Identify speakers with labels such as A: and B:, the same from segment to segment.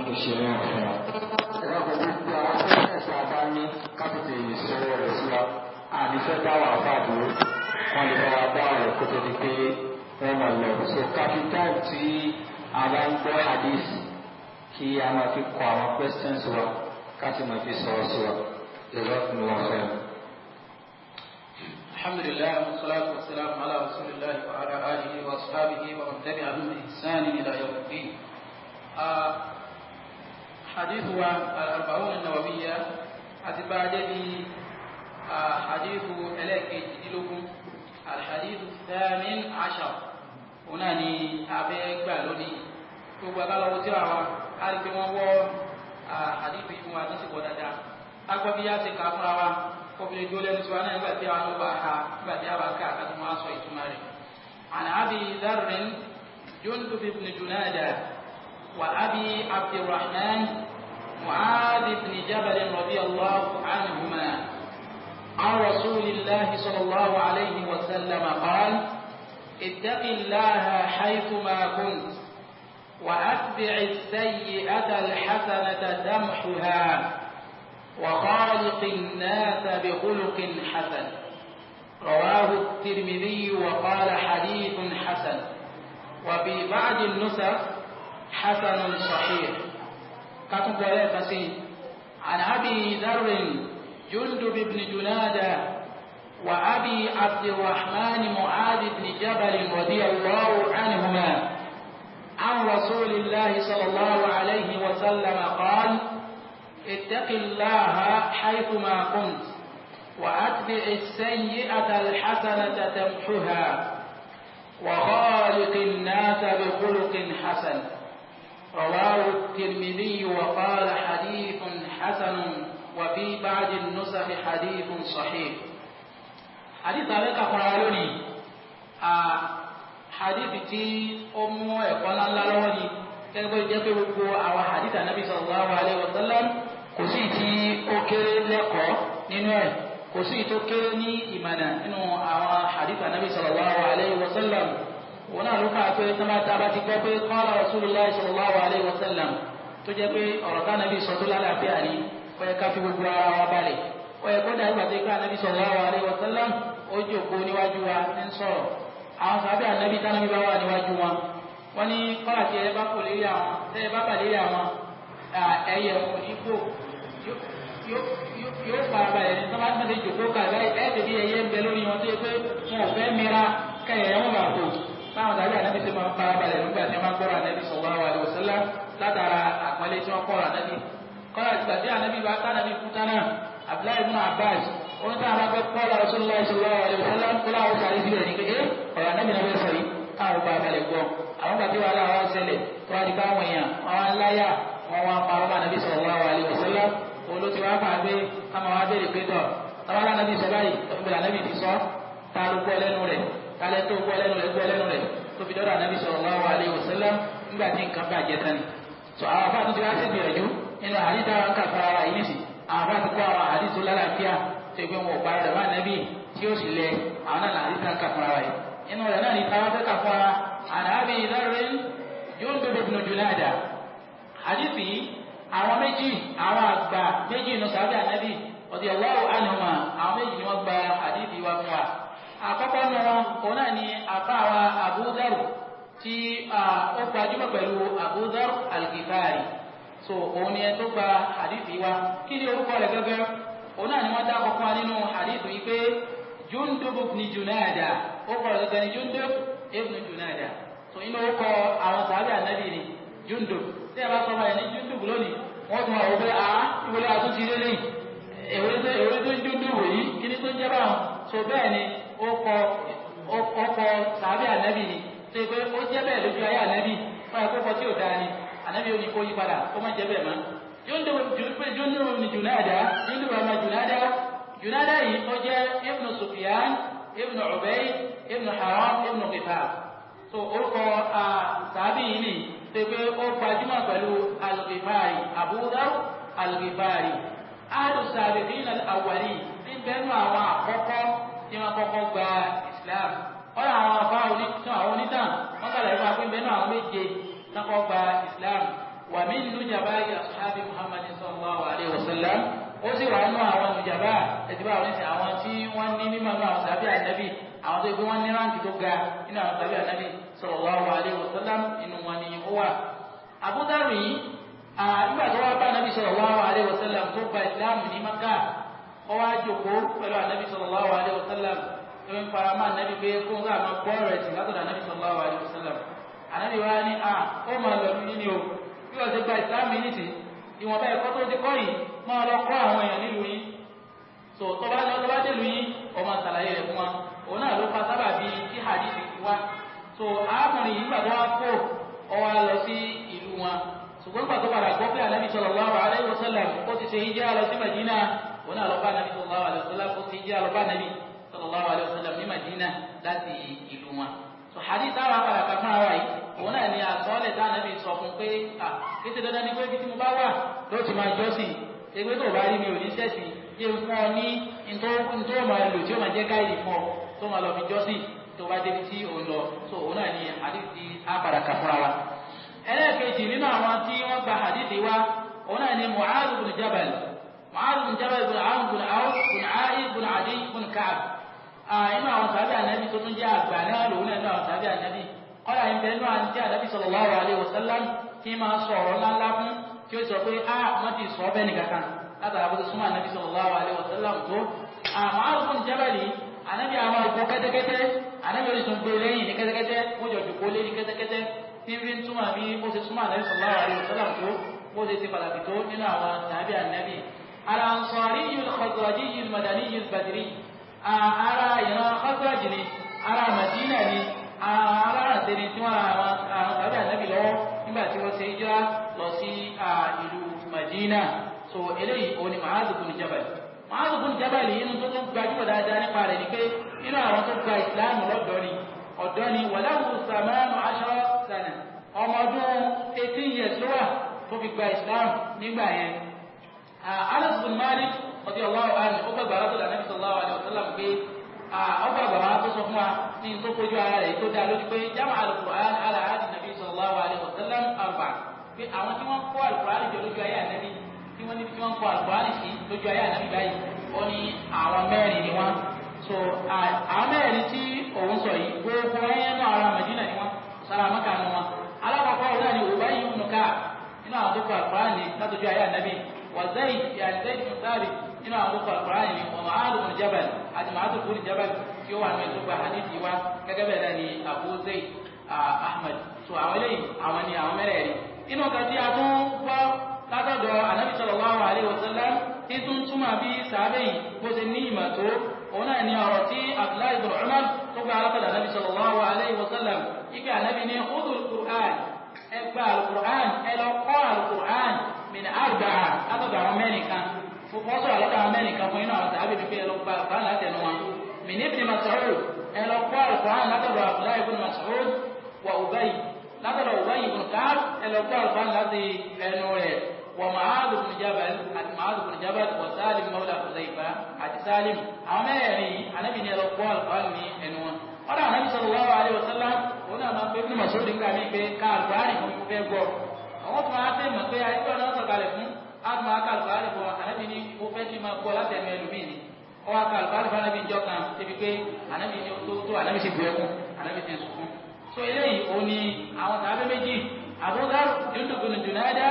A: kò ṣe ní ọ̀fun wa. Ẹ̀rọ gbogbo àwọn questions tá a bá ní kápẹ́tì ìṣòro rẹ̀ sí wa. Ànífẹ́ bá wà fà dúró. Wọ́n lè bá wa dá ọ̀rọ̀ kó tó di pé wọ́n máa lọ. So capital tí a bá ń gbọ́ hadith kí a máa fi kọ àwọn questions wa ká sì máa fi sọ̀rọ̀ sí wa. Jazakumullahu khairan.
B: الحمد لله والصلاة والسلام على رسول الله وعلى آله وأصحابه ومن تبعهم بإحسان إلى يوم الدين. حديث الأربعون النووية أتبع حديث إليك جدلكم الحديث 18 هنا ni abẹ́ gbà lónìí. Gbogbo agbára tí a wa a rí pé wọ́n wọ́ hadith yìí fún wa lọ́sibọ̀ dáadáa. Agbọ́ bí a ṣe kà á fúnra wa kófìlẹ̀ jó lẹ́nu tí wa náà nígbà tí a ló bá ha nígbà tí a bá ká àkàtúntò wọn sọ ìtumọ̀ rẹ̀. عن أبي ذر جندب بن جنادة وأبي عبد الرحمن معاذ بن جبل رضي الله عنهما عن رسول الله صلى الله عليه وسلم قال: اتق الله حيثما كنت وأتبع السيئة الحسنة تمحها وخالق الناس بخلق حسن. رواه الترمذي وقال حديث حسن، وفي بعض النسخ حسن صحيح. كتب عن أبي ذر جندب بن جنادة وأبي عبد الرحمن معاذ بن جبل رضي الله عنهما عن رسول الله صلى الله عليه وسلم قال: اتق الله حيثما كنت وأتبع السيئة الحسنة تمحها وخالق الناس بخلق حسن. رواه الترمذي وقال حديث حسن، وفي بعض النسخ حديث صحيح. حديث عليك قرآني حديث tí ó mú ẹ̀kọ́ ńláńlá lọ́wọ́ ni gẹ́gẹ́ bó jẹ́ pé gbogbo àwọn hadith Ànábì sallallahu alaihi wasallam kò sí tí ó kéré lẹ́kọ̀ọ́ nínú ẹ̀, kò sí tó kéré ní ìmọ̀nà nínú àwọn hadith Ànábì sallallahu alaihi wasallam. Wọn náà ló fà pé tọ́mátà bá ti gbọ́ pé qala Rasulullah sallallahu alaihi wasallam tó jẹ́ pé ọ̀rọ̀ tá Ànábì sọ tó lálàáfíà ni, ó yẹ ká fi gbogbo ara wa balẹ̀. Ó yẹ kó dàgbà tó ká Ànábì sallallahu alaihi wasallam ó jókòó níwájú wa ń sọ̀rọ̀. Àwọn sàbẹ̀ Ànábì tánábì bá wà níwájú wọn, wọ́n ní kọ́lá tí ẹ bá kò lérí àwọn, tẹ́ ẹ bá bà lérí àwọn ẹyẹ òní kò yóò fara balẹ̀ ní tọ́lá tó ṣe jòkó ká báyìí ẹ̀ tẹ̀lé ẹyẹ ń bẹ lórí wọn tó yẹ pé wọn ò fẹ́ mìíràn kẹyẹ wọn bá kó. Báwọn sàbẹ̀ Ànábì ṣe máa ń fara balẹ̀ nígbà tí wọ́n máa gbọ́rọ̀ Ànábì sallallahu alaihi wasallam látara àpọ́nlé tí wọ́n kọ́ra Ànábì. Kọ́lá ìgbà tí Ànábì bá tánàbí kú tánà, Abdullahi ibn Abbas òun tá a bá fẹ́ kọ́ra Rasulullah sallallahu alaihi wasallam kó láwọn sàrí síbẹ̀ ní pé ọ̀rọ̀ Ànábì náà fẹ́ sọ yìí káwọn bá balẹ̀ gbọ́. Àwọn gbàgbé wàhálà wọn ṣẹlẹ̀ tó wá di káwọn èèyàn wọn wá láyà wọn wá parọ́ bá Ànábì sallallahu alaihi wasallam. Olóòtú wa fà gbé káma wá béèrè pé tọ̀ tábàlá Ànábì sọ báyìí ìgbà Ànábì ti sọ ta ló gbọ́ lẹ́nu rẹ̀ ta lẹ́ tó gbọ́ lẹ́nu rẹ̀ gbọ́ lẹ́nu rẹ̀ tó fi dọ́dọ̀ Ànábì sallallahu alaihi wasallam nígbà tí nǹkan bàjẹ́ tán ni. Sọ àwọn afá tó ti wá sí ìgbìyànjú nínú àdìsá wa ń kà fún ara yìí nìsí àwọn afá ti kó àwọn àdìsó lálàáfíà tó gbé wọn ò parọ́ rẹ̀ bá Ànábì tí ó sì lẹ àwọn náà àdìsá ń kà fún ara yìí. Inú rẹ̀ náà ní táwa fẹ́ kà fún ara عن أبي ذر جندب بن جنادة. حديثي àwọn méjì àwọn àgbà méjì nù sàbẹ̀ Ànábì radiyallahu anhuma àwọn méjì ni wọ́n gba hadithi wa fún wa. Àkọ́kọ́ nù wọn òun náà ni àfáàwà Abu Dharr tí ó gbajúmọ̀ pẹ̀lú Abu Dharr al-Ghifari. So òun ni ẹ tó gba hadithi wa. Kí ni orúkọ rẹ̀ gẹ́gẹ́? Òun náà ni wọ́n dákọ̀ fún wa nínú hadithi yìí pé Jundub ibn Junada. Ó kọ̀ rẹ̀ gẹ́gẹ́ ni Jundub ibn Junada. So inú orúkọ àwọn sàbẹ̀ Ànábì ni Jundub. Tí ẹ bá sọ báyìí ní Jundub lónìí, wọ́n tún wà wọ́n pé àá ìwọlé àtúntì lélẹ́yìn èwe tó ń Jundub yìí kí ni tó ń jẹ́ báwọn. So bẹ́ẹ̀ ni ó kọ sàbẹ̀ Ànábì ni tó yẹ pé ó jẹ́ bẹ́ẹ̀ lójú ayé Ànábì wọ́n yẹ kó kọ tí ò dáa ni Ànábì ó ní kó yí padà kó má jẹ́ bẹ́ẹ̀ mọ́. Jundub ni Junada, Jundub ọmọ Junada. Junada yìí ó jẹ́ Ibn Sufyan, Ibn Ubayd, Ibn Haram, Ibn Ghifar. So orúkọ sàbí yìí ni tó pé ó gbajúmọ̀ pẹ̀lú al-Ghifari, Abu Dharr al-Ghifari. Ahlu sabiqin al-awwalin ní bẹ́ẹ̀nu àwọn àkọ́kọ́ tí wọ́n kọ́kọ́ gba Islam. Ọ̀rọ̀ àwọn afá àwọn onítàn wọ́n sàlàyé fún wa pé bẹ́ẹ̀nu àwọn méje tí wọ́n kọ́kọ́ gba Islam. Wa min nujaba'i ashabi Muhammad sallallahu alayhi wa sallam, ó sì wà nínú àwọn nujaba ẹ̀dínwó àwọn oníṣẹ́ àwọn tí wọ́n ní mímọ́ nínú àwọn sàbí ànábì, àwọn tó gbé wọ́n ní ráǹkì tó ga nínú àwọn sàbí ànábì sallallahu alayhi wa sallam, inú wọn ni ó wà. Abu Dharr yìí nígbà tó wá bá ànábì sallallahu alayhi wa sallam tó gba ìsìláàmù ní Mákà, ó wá jókòó pẹ̀lú ànábì sallallahu alayhi wa sallam, tó ń fara mọ́ ànábì pé kó ń gbà máa gbọ́ ọ̀rọ̀ ẹ̀sìn látọ̀dọ̀ ànábì sallallahu alayhi wa sallam. Ànábì wa ní ó máa lọ ní ní o, bí wọ́n ti gba ìsìláàmù yìí nìsín, ìwọ̀nba ẹ̀kọ́ tó ti kọ́ yìí máa lọ kọ́ àwọn èèyàn nílùú yín. So tó bá lọ tó bá délùú yín, ó máa ṣàlàyé rẹ̀ fún wa. Òun náà ló fa sábà bíi tí hadith fi wá. So arákùnrin yìí nígbà tó wá kó ọ wá lọ sí ìlú wọn, ṣùgbọ́n nígbà tó padà gbọ́ pé ànábì sallallahu alaihi wasallam ó ti ṣe hijira lọ sí Madina, òun náà lọ bá ànábì sallallahu alaihi wasallam, ó ti hijira lọ bá ànábì sallallahu alaihi wasallam ní Madina láti ìlú wọn. So hadith táwọn apàdà kan fúnra wa yìí, òun náà ni àsọọ́lẹ̀ tá ànábì sọ fún pé kété dandan ni pé ibi tí mo bá wà ló ti máa jọ́sìn, ewé tó bá rí mi ò ní sẹ́sìn, yé ń fún ọ ní ntó máa lò tí ó máa jẹ́ gáìdì fún ọ tó máa lọ fi jọ́sìn tó bá débi tí òun lọ. So òun náà ni hadith tí a padà kà fúnra wa. Ẹlẹ́ẹ̀kejì nínú àwọn tí wọ́n gba hadith wa, òun náà ni Mu'adh ibn Jabal. Mu'adh ibn Jabal ibn Amr ibn Awf ibn A'id ibn Adi ibn Ka'b. Inú àwọn sàbí ànábì tó tún jẹ́ àgbà náà lòun náà nínú àwọn sàbí ànábì. Kọ́lá ìbẹ̀ nínú àwọn tí ànábì sallallahu alaihi wasallam tí máa sọ̀rọ̀ ńláńlá fún, tí ó sọ pé wọ́n ti sọ bẹ́ẹ̀ nìkan kan látara bó ti súnmọ́ ànábì sallallahu alaihi wasallam tó. Mu'adh ibn Jabal ànábì àwọn ọkọ̀ kẹ́tẹ́kẹ́tẹ́, ànábì ó sì tún gbé lẹ́yìn ní kẹ́tẹ́kẹ́tẹ́, wọ́n jọ jòkó lé ní kẹ́tẹ́kẹ́tẹ́, tí ń fi ń túmọ̀ bí ó ṣe súnmọ́ ànábì sallallahu alaihi wasallam tó, bó ṣe ṣe pàtàkì tó nínú àwọn sàábì ànábì. Al-Ansariyyul Khazrajiyyul Madaniyyul Badri, ara ìran Khazraj ni, ara Madina ni, ara àtẹni tí wọ́n ra àwọn sàábì ànábì lọ́wọ́ nígbà tí wọ́n ṣe hijira lọ sí ìlú Madina. So eléyìí òun ni Mu'adh ibn Jabal. Mu'adh ibn Jabal inú tó tún gbajúmọ̀ dáadáa nípa rẹ̀ ni pé nínú àwọn tó gba ìsìláàmù lọ́dọ̀ ni, ọ̀dọ́ ni, walahu 18 sana, ọmọ ọdún 18 years ló wà tó fi gba ìsìláàmù nígbà yẹn. Anas bin Malik radiyallahu anhu ó gbàgbà látọ̀dọ̀ Ànábì sallallahu alaihi wasallam pé ó gbàgbà tó sọ fún wa ní tó fojú ara rẹ̀ tó dá lójú pé jama'a al-Qur'an ala ahdi Nabi sallallahu alaihi wasallam arba'a, pé àwọn tí wọ́n kó al-Qur'an jọ lójú ayé Ànábì, tí wọ́n níbi tí wọ́n kó al-Qur'an sí lójú ayé Ànábì báyìí, ó ní àwọn mẹ́rin ni wọ́n. So àwọn mẹ́rin tí òun sọ yìí gbogbo ẹyẹ náà ara Madina ni wọ́n, sára Mẹ́kà ni wọ́n. Alákọ̀ọ́kọ́ òun náà ni Ubay ibn Ka'b nínú àwọn tó kọ al-Qur'an ní látọjú ayé Ànábì, wa Zayd yani Zayd ibn Thabit nínú àwọn tó kọ al-Qur'an ní, wa Mu'adh ibn Jabal àti Mu'adh ibn Jabal tí ó wà ní ẹ̀tọ́ gba hadithi wa gẹ́gẹ́ bẹ́ẹ̀ náà ni Abu Zayd Ahmad. So àwọn eléyìí àwọn ni àwọn mẹ́rẹ̀ẹ̀rin. Inú kan tí a tún gbọ́ látọ̀dọ̀ Ànábì sallallahu alaihi wasallam tí tún túmọ̀ bí sàábẹ̀ yìí bó ṣe ní ìmọ̀ tó, òun náà ni ọ̀rọ̀ tí Abdullahi ibn Umar tó gba látọ̀dọ̀ Ànábì sallallahu alaihi wasallam ike Ànábì ní khudhu al-Qur'an, ẹ gba al-Qur'an, ẹ lọ kọ́ al-Qur'an min arba'a látọ̀dọ̀ àwọn mẹ́rin kan. Wọ́n sọ̀rọ̀ lọ́dọ̀ àwọn mẹ́rin kan fún inú àwọn sàábẹ̀ pípé ẹ lọ gba al-Qur'an látẹnu wọn. Min ibn Mas'ud, ẹ lọ kọ́ al-Qur'an látọ̀dọ̀ Abdullahi ibn Mas'ud wa Ubay, látọ̀dọ̀ Ubay ibn Ka'b, ẹ lọ kọ́ al-Qur'an láti ẹnu rẹ̀. Wa Mu'adh ibn Jabal àti Mu'adh ibn Jabal wa Salim mawla Hudhayfa àti Salim, àwọn mẹ́rin Ànábì ní ẹ lọ kọ́ al-Qur'an ní ẹnu wọn. Ọ̀dọ̀ Ànábì sallallahu alaihi wasallam òun náà máa ń pè Ibn Mas'ud nígbà míì pé ká al-Qur'an fún mi fẹ́ gbọ́. Àwọn tó máa fẹ́ mọ̀ pé ayé náà sọ̀kalẹ̀ fún àtúmọ̀ aka al-Qur'an fún Ànábì ní ó fẹ́ tí máa gbọ́ láti ẹnu ẹlòmíì ni. Ó wá ka al-Qur'an fún Ànábì ìjọ kan débi pé Ànábì ní ó tó Ànábì sì bu ẹkún, Ànábì sì sunkún. So eléyìí òun ni àwọn sàábé méjì, Abu Dharr Jundub bin Junada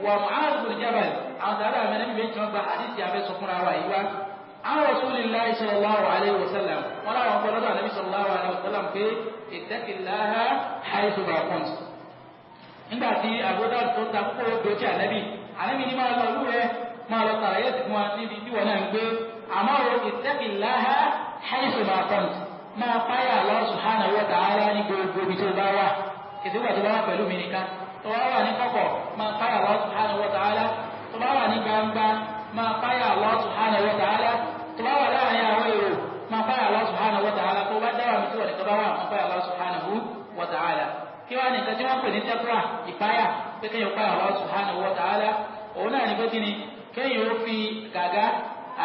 B: wa Mu'adh bin Jabal, àwọn sàábé àwọn ẹni méjì wọn gba hadithi abẹ́ sọ fúnra wa yìí wá. An Rasulillahi sallallahu alaihi wasallam, wọn làwọn gbọ́ lọ́dọ̀ Ànábì sallallahu alaihi wasallam pé ittaqillaha haythu ma kunt. Nígbà tí Abu Dharr tó ta kókó dòtí Ànábì, Ànábì ní máa lọ lúrẹ, máa lọ sàlàyé fún wa níbi tí wọn náà ń gbé, àmọ́ o ittaqillaha haythu ma kunt, máa páyà Allah subhanahu wa ta'ala ní gbogbo ibi tó bá wà. Ìdígbà tó bá wà pẹ̀lú mi nìkan, tó bá wà ní kọ̀kọ̀ máa páyà Allah subhanahu wa ta'ala, tó bá wà ní gbangba máa páyà Allah subhanahu wa ta'ala, tó bá wà láàrin àwọn èrò máa páyà Allah subhanahu wa ta'ala, tó bá dáwà mi tí wọ́n nìkan bá wà máa páyà Allah subhanahu wa ta'ala. Kí wàá nìkan tí wọ́n pè ní taqwa, ìpáyà, pé kéèyàn páyà Allah subhanahu wa ta'ala, òun náà ní pé kí ni kéèyàn ó fi gàgá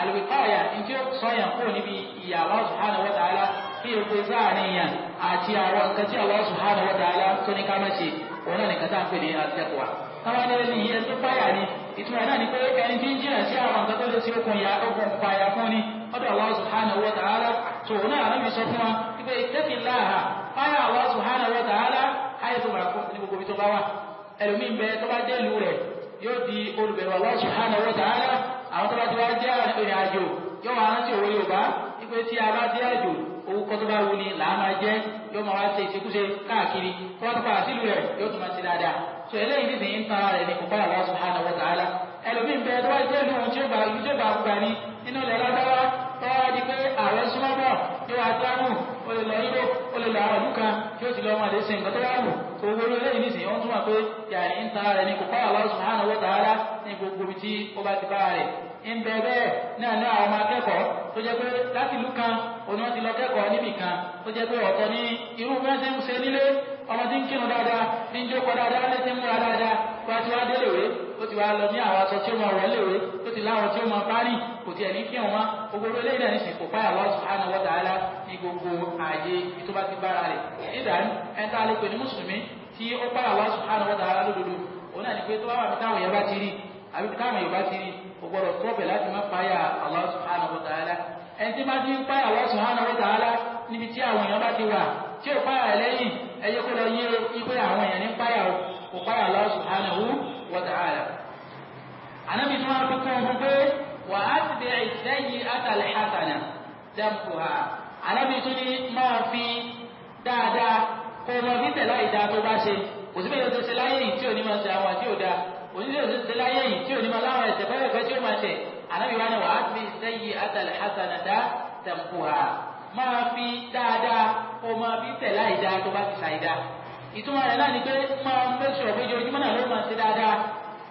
B: al-wiqaya ní tí ó sọyàn kúrò níbi ìyà Allah subhanahu wa ta'ala, kí o pe sáàrin yàn àti àwọn nǹkan tí Allah subhanahu wa ta'ala tó ní ká má ṣe, òun náà nìkan tá à ń pè ní at-taqwa. Táwọn ẹni yìí ẹni tó páyà ni, ìtumọ̀ náà ni pé ẹni tí ń jìnà sí àwọn nǹkan tó lè ṣe okùn ya okùn payà fún ni ọ̀dọ̀ Allah subhanahu wa ta'ala. Tó òun náà Ànábì sọ fún wa wípé ittaqillaha, páyà Allah subhanahu wa ta'ala haythu ma kunta, ní gbogbo ibi tó bá wà. Ẹlòmíín bẹ tó bá dé ìlú rẹ̀ yóò di olùbẹ̀rù Allah subhanahu wa ta'ala. Àwọn tó bá ti wá jẹ́ ìrìn àjò yóò wá rántí òwe Yorùbá wípé tí a bá dé àjò, owó kọ́ tó bá wù ní làá máa jẹ́, yóò máa wá ṣe ìṣekúṣe káàkiri. Tó bá tó padà sílùú rẹ̀ yóò tún máa ṣe dáadáa. So eléyìí nísìnyí ń tara rẹ̀ ní kò báyà Allah subhanahu wa ta'ala. Ẹlòmíín bẹ tó bá jẹ́ ìlú ohun tí ó gba ibi tí ó gba gbà ní nínú ilẹ̀ lágbára, tó wá di pé ààrẹ súnmọ́ bọ̀, yóò wá tíráàmù, ó lè lọ Europe, ó lè lọ àwọn ìlú kan tí ó ti lọ máa lè ṣe nǹkan tó bá wù. Tó gbogbo eléyìí nísìnyí ó ń túmọ̀ pé yàrá ń tara rẹ̀ ní kò báyà Allah subhanahu wa ta'ala ní gbogbo ibi tí ó bá ti bá rẹ̀. Ń bẹ bẹ́ẹ̀ náà ní àwọn ọmọ akẹ́kọ̀ọ́ tó jẹ́ pé láti ìlú kan òní wọ́n ti lọ kẹ́kọ̀ọ́ níbì kan, tó jẹ́ pé ọ̀tọ̀ ní irú bí wọ́n ṣe ń ṣe nílé. Ọmọ tí ń kírun dáadáa, ní ń jókòó dáadáa, lé tí ń múra dáadáa, tó bá ti wá déléwé, ó ti wá lọ ní àwọn aṣọ tí ó máa wọ̀ léwé, tó ti láwọn tí ó máa bá rìn, kò tiẹ̀ ní kírun wọn. Gbogbo eléyìí náà nísìnyí kò páyà Allah subhanahu wa ta'ala ní gbogbo ààyè ibi tó bá ti bára rẹ̀. Ìdán ẹni tá a lè pè ní mùsùlùmí tí ó páyà Allah subhanahu wa ta'ala lódodo, òun náà ni pé tó bá wà bí táwọn èèyàn bá ti rí àbí bí táwọn èèyàn bá ti rí, kò gbọdọ̀ tọ́bẹ̀ láti má páyà Allah subhanahu wa ta'ala. Ẹni tí bá ti ń páyà Allah subhanahu wa ta'ala níbi tí àwọn èèyàn bá ti wà, tí ò páyà rẹ̀ lẹ́yìn, ẹyẹ kó lọ yé ipe àwọn èèyàn ní páyà o, kò páyà Allah subhanahu wa ta'ala. Ànábì tí wọ́n fi kún un pé wa atbi'i sayyi'ata al-hasana tamhuha. Ànábì tún ní máa fi dáadáa kó o máa fi tẹ̀lé àìdáa tó bá ṣe. Kò sí bẹ́ẹ̀ yóò ṣe láyé yìí tí ò ní máa ṣe àwọn àti òda, kò sí bẹ́ẹ̀ yóò ṣe láyé yìí tí ò ní máa láwọn ẹ̀ṣẹ̀ pẹ́pẹ́pẹ́ tí ó máa ṣe. Ànábì wá ní wa atbi'i sayyi'ata al-hasanata tamhuha, máa fi dáadáa kó o máa fi tẹ̀lé àìdáa tó bá ti ṣàìdáa. Ìtumọ̀ rẹ̀ náà ni pé máa mẹ́sọ̀ pé ojoojúmọ́ náà ló máa ṣe dáadáa,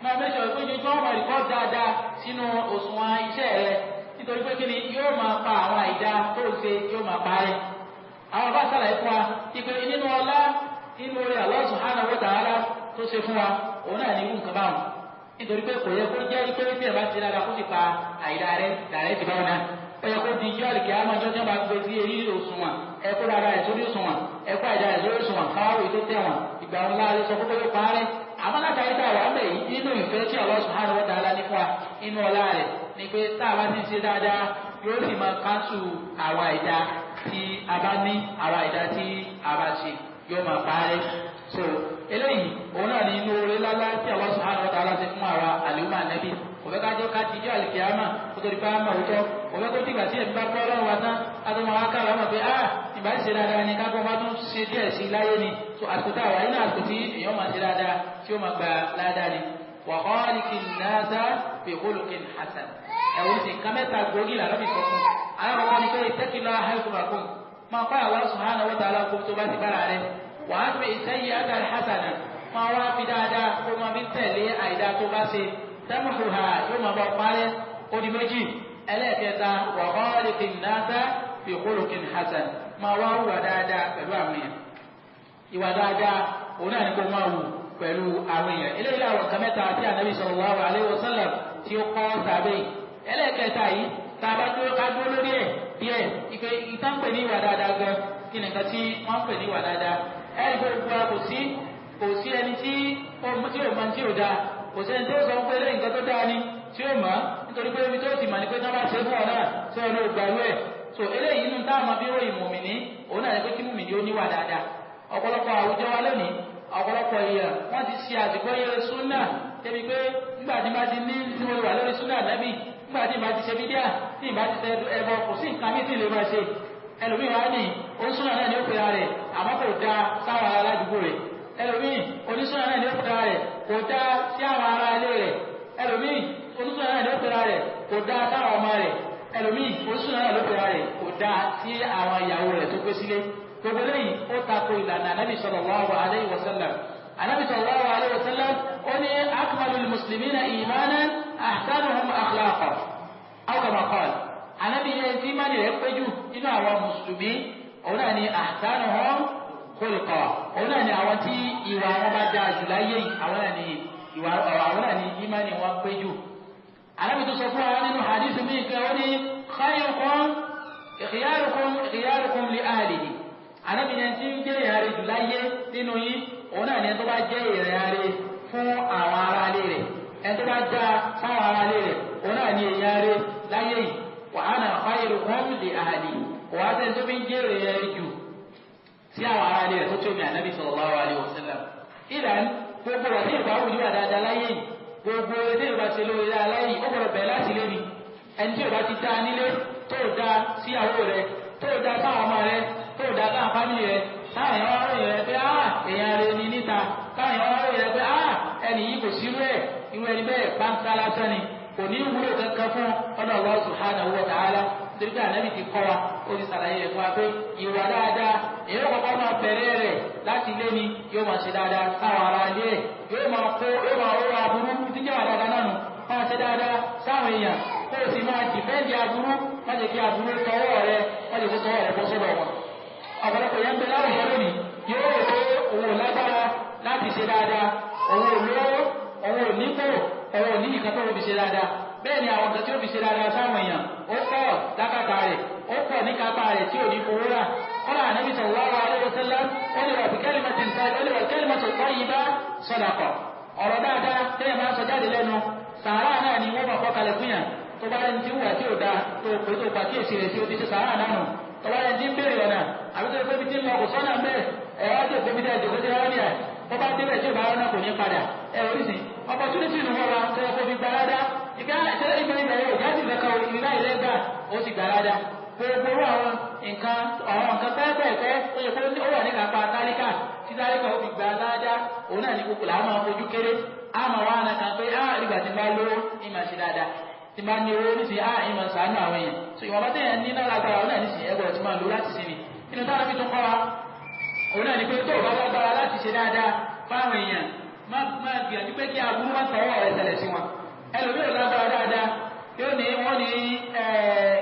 B: máa mẹ́sọ̀ pé ojoojúmọ́ máa rìkọ́ dáadáa sínú òṣùwọ̀n iṣẹ́ rẹ̀, nítorí pé kíni yóò máa pa àwọn àìdáa tó ń ṣe, yóò máa parẹ́. Àwọn bá ṣàlàyé fún wa ìpè nínú ọlá nínú orí Allah subhanahu wa ta'ala tó ṣe fún wa, òun náà ní irú nǹkan báwọn, nítorí pé kò yẹ kó jẹ́ pé tí ẹ bá ti dáadáa kó sì pa àìdáa rẹ̀ dàrẹ́ ti báwọn náà. Ó yẹ kó di ijó àlìkè àmọ́jọ́ tí wọ́n bá gbé sí eré òṣùwọ̀n, ẹ̀kọ́ dáadáa rẹ̀ sórí òṣùwọ̀n, ẹ̀kọ́ àìdáa rẹ̀ sórí òṣùwọ̀n, káwáwé tó tẹ̀wọ̀n ìgbà wọn láàrin sọ fún pé ó parẹ́. Àmọ́ látàrí tá a wà ń bẹ̀ yìí, nínú ìfẹ́ tí Allah subhanahu wa ta'ala ní fún wa inú ọlá rẹ̀ ni pé tá a bá ti ń ṣe dáadáa yóò sì máa káńsù àwọn àìdáa tí a bá ní, àwọn àìdáa tí a bá ṣe yóò máa parẹ́. So eléyìí òun náà ní inú oore lálá tí Allah subhanahu wa ta'ala ṣe fún àwa àlùmọ́ ànábì. Kò fẹ́ ká jẹ́ ká ti jẹ́ àlìkìyámà kó tó di pa á mọ̀ òótọ́, kò fẹ́ kó dìgbà tí ẹ̀mí bá kọ́ ọlọ́run wa tán ká tó máa ká lọ́mọ pé ah ìbá ṣe dáadáa ni, ká tó máa tún ṣe díẹ̀ sí i láyé ni. So àsìkò tá a wà nínú àsìkò tí èèyàn máa ṣe dáadáa tí ó máa gba ládàá ni. Wa khaliqin nasa bi khuluqin hasan. Ẹ̀wọ̀n ti nǹkan mẹ́ta gbòógì lànà bí sọ fún. Alákọ̀ọ́kọ́ ni pé ittaqillaha haythu ma kunt, máa kọ́ Allah subhanahu wa ta'ala kó tó bá ti bára rẹ̀. Wa atbi'i sayyi'ata al-hasana, máa wá fi dáadáa kó máa fi tẹ̀lé àìdáa tó bá ṣe, tamhuha, yóò máa bá parẹ́. Ó di méjì. Ẹlẹ́ẹ̀kẹta, wa khaliqin nasa bi khuluqin hasan, máa wá hùwà dáadáa pẹ̀lú àwọn èèyàn. Ìwà dáadáa òun náà ni kó máa wù pẹ̀lú àwọn èèyàn. Eléyìí làwọn nǹkan mẹ́ta tí Ànábì sallallahu alaihi wasallam tí ó kọ́ sàbẹ̀ yìí. Ẹlẹ́ẹ̀kẹta yìí tá a bá dúró ká dúró lórí ẹ̀ díẹ̀, ìpè ìtàn pè ní ìwà dáadáa gan, kí ni nǹkan tí wọ́n ń pè ní ìwà dáadáa? Ẹ̀rí gbogbo wa kò sí ẹni tí ó mọ tí ò dáa, kò sí ẹni tó sọ pé lẹ́yìn nǹkan tó dáa ni tí ó mọ̀, nítorí pé ibi tó ti mọ̀ ni pé tí wọ́n bá ṣe fún ọ náà tí wọn ò gbàrú ẹ̀. So eléyìí inú táwọn ọmọ bí ròyìn mùmìnì òun náà ni pé kí mùmìnì ó níwà dáadáa. Ọ̀pọ̀lọpọ̀ àwùjọ wa lónìí, ọ̀pọ̀lọpọ̀ èèyàn wọ́n ti ṣe àtìgbọ́yé súnà débi pé nígbà tí bá ti ní tí mo wà lórí súnà nẹ́bì, nígbà tí ìbá ti ṣe bídíà, tí ìbá ti ṣe ẹbọ, kò sí nǹkan mi tí ì lè máa ṣe. Ẹlòmíì wá ní onísúnà náà ni ó pera rẹ̀, àmọ́ kò dáa sáwọn ará aládùúgbò rẹ̀. Ẹlòmíì onísúnà náà ni ó pera rẹ̀, kò dáa sí àwọn ará ilé rẹ̀. Ẹlòmíì onísúnà náà ni ó pera rẹ̀, kò dáa sáwọn ọmọ rẹ̀. Ẹlòmíì onísúnà náà ló pera rẹ̀, kò dáa sí àwọn ìyàwó rẹ̀ tó gbé sílé. Gbogbo eléyìí ó tako ìlànà Ànábì sallallahu alayhi wa sallam. Ànábì sallallahu alayhi wa sallam ó ní akmalul muslimina imanan ahsanuhum akhlaqa aw kama qala. Ànábì yẹn tí ìmánì rẹ̀ pé jù nínú àwọn mùsùlùmí òun náà ni ahsanuhum khulqa, òun náà ni àwọn tí ìwà wọn bá dáa jù láyé yìí, àwọn náà ni ìwà àwọn náà ni ìmánì wọn pé jù. Ànábì tó sọ fún wa nínú hadith mi kan, ó ní khayrukum khiyarukum khiyarukum li ahlihi. Ànábì yẹn tí ń jẹ́ ìrìn àrè jù láyé nínú yín òun náà ni ẹni tó bá jẹ́ ìrìn àrè fún àwọn ará ilé rẹ̀. Ẹni tó bá dáa sáwọn ará ilé rẹ̀ òun náà ní èèyàn rẹ̀ láyé yìí. Wa ana khayrukum li ahli, wà á sẹ́ni tó fi ń jèrè rẹ̀ jù sí àwọn ará ilé rẹ̀ tó tó mi ànábì sallallahu alaihi wasallam. Ìlànà gbogbo wà tí ìbá wù níwà dáadáa láyé yìí, gbogbo tí ìbá ṣe lórí dáadáa láyé yìí, ó gbọdọ̀ bẹ̀rẹ̀ láti lé ni. Ẹni tí ìbá ti dá nílé, tó dá síyàwó rẹ̀, tó dá sáwọn ọmọ rẹ̀, tó dá sáwọn fámìlì rẹ̀, táwọn èèyàn wá ròyìn rẹ̀ pé á èèyàn rẹ̀ ni níta, táwọn èèyàn wá ròyìn rẹ̀ pé á ẹni yìí kò sírú ẹ̀, irú ẹni bẹ́ẹ̀ pàǹkà lásán ni, kò ní wúlò kankan fún ọ̀dọ̀ Allah subhanahu wa ta'ala. Nítorí pé ànábì ti kọ́ wa, ó ti ṣàlàyé rẹ̀ fún wa pé ìwà dáadáa èyí kọ́kọ́ máa bẹ̀rẹ̀ rẹ̀ láti ilé ni, yóò máa ṣe dáadáa sáwọn ará ilé ẹ̀, yóò máa kó yóò máa rọra aburú títí jẹ́ wà dáadáa náà nù, máa ṣe dáadáa sáwọn èèyàn, kó o sì máa dìfẹ́ǹdì aburú, má jẹ́ kí aburú tọwọ́ rẹ, má jẹ́ kó tọwọ́ rẹ bọ́ sọ́dọ̀ wọn. Ọ̀pọ̀lọpọ̀ yẹn ń bẹ láwùjọ lónìí, yóò rò pé òun ò lágbára láti ṣe dáadáa, òun ò lówó, òun ò nípò, òun ò ní nǹkan tó fi ṣe dáadáa. Bẹ́ẹ̀ ni àwọn nǹkan tí ó fi ṣe dáadáa sáwọn èèyàn ó pọ̀ lákàtà rẹ̀, ó pọ̀ níkàtà rẹ̀ tí ò ní fowó rà. Kọ́lá ànábì sallallahu alaihi wasallam ó lè wà bí kalimatin tayyiba sadaqa. Ọ̀rọ̀ dáadáa tẹ́yẹ̀ máa ń sọ jáde lẹ́nu, sàárà náà ni wọ́n máa kọ́ kalẹ̀ fún yàn. Tó bá rẹni tí ń wà tí ò dáa tó pé tó pàkíyèsí rẹ̀ tí ó ti ṣe sàárà náà nù. Tó bá rẹni tí ń béèrè ọ̀nà àbí tó pé bí tí ń lọ kò sọ́nà ń bẹ́ẹ̀, ẹ̀ wá jẹ́ òkú bí dẹ́ jòkó sí rárá nìyà. Tó bá débẹ̀ tí ò bá rọ́nà kò ní padà. Ẹ oríṣi opportunity nù wọ́n wa tó yẹ kó fi gbalada. Ìgbà ìgbà ìgbà yóò jáde lẹ́kọ̀ọ́ ìlà ìlẹ́gbà ó sì gbalada. Gbogbo àwọn nǹkan àwọn nǹkan pẹ́ẹ́pẹ́ẹ́pẹ́ ó yẹ kó ó wà ní kápá tálíkà tí tálíkà ó fi gba ládá, òun náà ní kókò là á máa fojú kéré, á máa wá àna kan pé á ìgbà tí n bá lówó ìmọ̀ ṣe dáadáa, tí n bá ní owó nísìnyí á ìmọ̀ ṣàánú àwọn èèyàn. So ìwọ̀n bá tẹ̀yàn ní náà lágbára òun náà nísìnyí ẹgbẹ̀rún tí máa lò láti sinmi. Inú táwọn fi tún kọ́ wa òun náà ní pé tó o bá lágbára láti ṣe dáadáa fáwọn èèyàn, má gbìyànjú pé kí aburú má tọwọ́ rẹ̀ ṣẹlẹ̀ sí wọn. Ẹlòmíì ò lágbára dáadáa, yóò ní wọ́n ní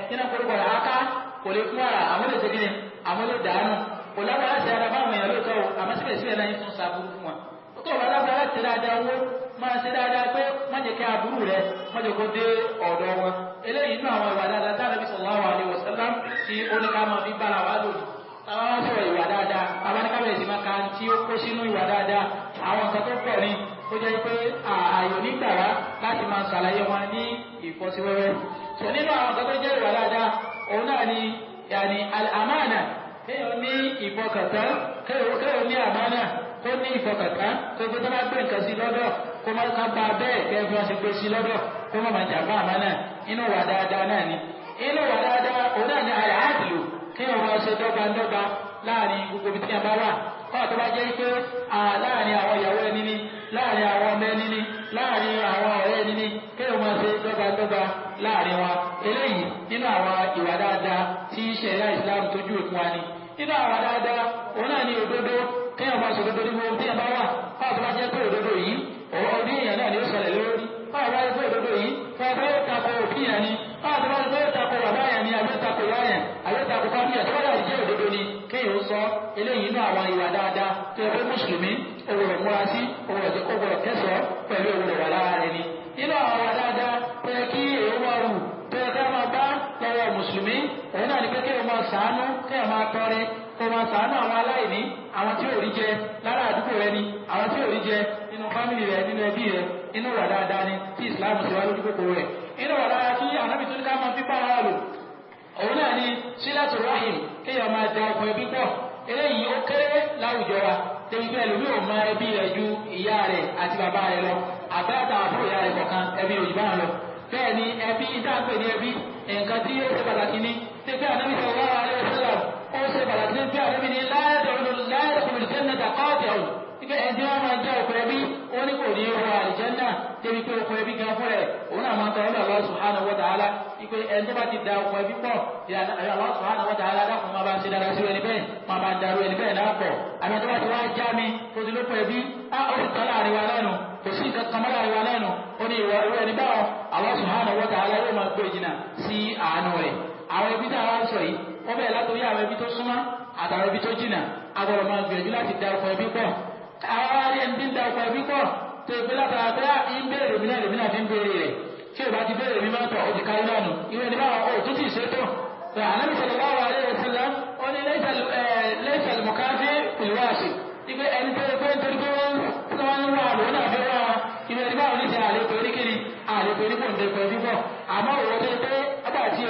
B: kíná korúkọ rẹ̀ aká kò lè fún ara, àwọn lè ṣe kíni, àwọn lè dànù. Kò lágbára láti dáadáa fáwọn èèyàn lóòótọ́ o, àmọ́ síbẹ̀síbẹ̀ náà yín tún ṣàbúrú fún wọn. Tó o bá lágbára láti ṣe dáadáa owó, máa ṣe dáadáa pé má jẹ́ kí aburú rẹ má jẹ́ kó dé ọ̀dọ̀ wọn. Eléyìí inú àwọn ìwà dáadáa tí Ànábì sallallahu alaihi wasallam tí ó ní ká máa fi bára wa lòdì. Táwa wá sọ̀rọ̀ ìwà dáadáa, táwa ní ká bẹ̀rẹ̀ sí máa ka tí ó kó sínú ìwà dáadáa, àwọn nǹkan tó pọ̀ ni ó jẹ́ pé ààyò nígbà wá láti máa ṣàlàyé wọn ní ìfọ́síwẹ́wẹ́. Sọ nínú àwọn nǹkan tó jẹ́ ìwà dáadáa, òun náà ni yàní àmánà, kéèyàn ní ìfọkàntán, kéèyàn ní àmánà, kó ní ìfọkàntán, tó gbé tó bá gbé nǹkan sí lọ́dọ̀, kó má ká bá bẹ́ẹ̀ kẹ́ fi wọ́n ṣe gbé sí lọ́dọ̀, kó má máa jàmbá àmánà. Inú ìwà dáadáa náà ni. Inú ìwà dáadáa, òun náà ni àlàádìlù, kéèyàn máa ṣe dọ́gbandọ́gba láàrin gbogbo ibi tí a bá wà. Kọ́ tó bá jẹ́ pé láàrin àwọn ìyàwó ẹni ni, láàrin àwọn ọmọ ẹni ni, láàrin àwọn ọ̀rẹ́ ẹni ni, kéèyàn máa ṣe dọ́gbandọ́gba láàrin wa. Eléyìí nínú àwọn ìwà dáadáa tí ṣẹ̀ríà Islam tó júwe fún wa ni. Nínú àwọn dáadáa, òun náà ni òdodo, kéèyàn máa ṣe òdodo ní gbogbo tí a bá wà. Kọ́ tó bá jẹ́ pé òdodo yìí, orí èèyàn náà ni ó ṣẹlẹ̀ lórí. Kọ́ tó bá jẹ́ pé òdodo yìí, kọ́ tó bá tako òbí yẹn ni, kọ́ tó bá jẹ́ pé ó tako bàbá yẹn ni, àbí ó tako ìyá yẹn, àbí ó tako fámìlì yẹn, tó bá dàbí jẹ́ òdodo ni, kéèyàn ó sọ. Eléyìí nínú àwọn ìwà dáadáa tó yẹ pé mùsùlùmí ó gbọ́dọ̀ múra sí, ó gbọ́dọ̀ kẹ́sọ̀ọ́ pẹ̀lú ó gbọ́dọ̀ wà lára rẹ̀ ni. Nínú àwọn ìwà dáadáa tó yẹ kí èèyàn máa rù, tó yẹ ká máa bá lọ́wọ́ mùsùlùmí, òun náà ni pé kéèyàn máa ṣàánú, kéèyàn máa tọrẹ, kó máa ṣàánú àwọn aláìní, àwọn tí ò rí jẹ lára àdúgbò rẹ ni, àwọn tí ò rí jẹ nínú fámìlì rẹ, nínú ẹbí rẹ. Inú ìwà dáadáa ni tí Ìsìláàmù ṣe wá lójú kòkòrò rẹ̀. Inú ìwà dáadáa tí Ànábì tó ní ká máa fi bá wa lò, òun náà ni sílátù rahim, kéèyàn máa da okùn ẹbí pọ̀. Eléyìí ó kéré láwùjọ wa, débi pé ẹlòmíì ò mọ ẹbí rẹ̀ ju ìyá rẹ̀ àti bàbá rẹ̀ lọ, àbẹ́ àtàwọn àbúrò ìyá rẹ̀ kọ̀ọ̀kan, ẹbí rẹ̀ jù bá wọn lọ. Bẹ́ẹ̀ ni ẹbí dáńpẹ́ ní ẹbí, nǹkan tí ó ṣe pàtàkì ní tí pé Ànábì sallallahu alaihi wasallam ó ṣe pàtàkì ní pé Ànábì ní la yadkhulul jannata qati'un, ipe ẹni tí wọ́n máa jẹ́ okùn ẹbí ó ní kò ní wọ àlìjẹ́nà. Débi pé okùn ẹbí gan fún rẹ̀, òun náà máa ń tọrọ Allah subhanahu wa ta'ala ipe ẹni tó bá ti da okùn ẹbí pọ̀, Allah subhanahu wa ta'ala dákun máa bá ń ṣe dára sí ẹni bẹ́ẹ̀, máa bá ń darú ẹni bẹ́ẹ̀ náà pọ̀. Àmì tó bá ti wá já mi tó ti lókun ẹbí, á ó sì tán láàrin wa lẹ́nu, kò sí nǹkan kan mọ́ láàrin wa lẹ́nu, ó ní ìwọ irú ẹni báwọn Allah subhanahu wa ta'ala yóò máa gbé jìnnà sí àánú rẹ̀. Àwọn ẹbí tá a wá ń sọ yìí, wọ́n bẹ̀rẹ̀ látòrí àwọn ẹbí tó súnmọ́ àtàwọn ẹbí tó jìnnà, a gbọ́dọ̀ máa gbìyànjú láti da okùn ẹbí pọ̀. Àwọn arí ẹni tí ń da okùn ẹbí pọ̀ tó ìpè látara pé ń béèrè mi náà lèmi náà fi ń béèrè rẹ̀, tí ò bá ti béèrè mi máa tọ̀ ó ti kárí lánàá, irú ẹni báwọn ó tún ti ṣètò. Ànábì sallallahu alaihi wasallam ó ní laysa al-mukafi fil wasi, ipe ẹni tó pé nítorí pé wọ́n ń wà lóun náà fi wà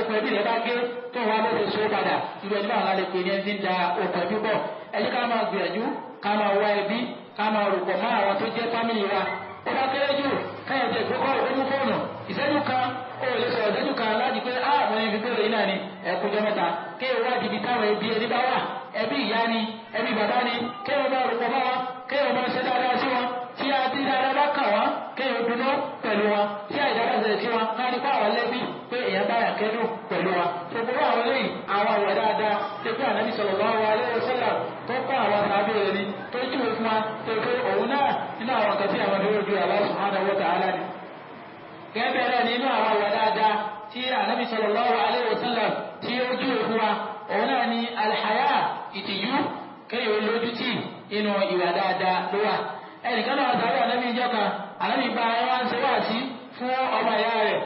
B: okùn ẹbí rẹ bá gé tó wà ló ti so padà, irú ẹni báwọn lè pè ní ẹni tí ń da okùn ẹbí pọ̀. Ẹ jẹ́ ká máa gbìyànjú ká máa wá ẹbí, ká máa rò pọ̀ mọ́ àwọn tó jẹ́ fámìlì wa. Ó bá kéré jù káyọ̀ tẹ̀ gbókọ̀ ó mú fóònù ìṣẹ́jú kan, ó lè sọ̀rọ̀ ìṣẹ́jú kan láti pé á mo ní fi bèrè yìí náà ni ẹ̀kújọ́ mẹ́ta. Kéèyàn wá dìbì táwọn ẹbí ẹni bá wà, ẹbí ìyá ni, ẹbí bàbá ni, kéèyàn máa rò pọ̀ mọ́ wọn, kéèyàn máa ṣe dáadáa sí wọn. Tí a ti dáadáa bá kàn wọ́n, kéèyàn dùnnú pẹ̀lú wọn. Tí àìdáa bá ṣẹlẹ̀ sí wọn, ká ní kó àwọn lẹ́bí pé èèyàn bá yàn kẹ́dùn pẹ̀lú wọn. Gbogbo àwọn eléyìí àwọn ìwà dáadáa tó pé Ànábì sallallahu alaihi wasallam tó kọ́ àwọn sàábé rẹ̀ ni, tó júwe fún wa, tó pé òun náà nínú àwọn nǹkan tí àwọn dúró ju Allah subhanahu wa ta'ala ni. Gẹ́gẹ́ bẹ́ẹ̀ ni inú àwọn ìwà dáadáa tí Ànábì sallallahu alaihi wasallam tí ó júwe fún wa, òun náà ni alhaya, ìtìjú, kéèyàn olójútì inú ìwà dáadáa ló wà. Ẹnìkan náà sáré Ànábì ìjọ kan, Ànábì bá ẹ wá ń ṣe wáàsí fún ọmọ ìyá rẹ̀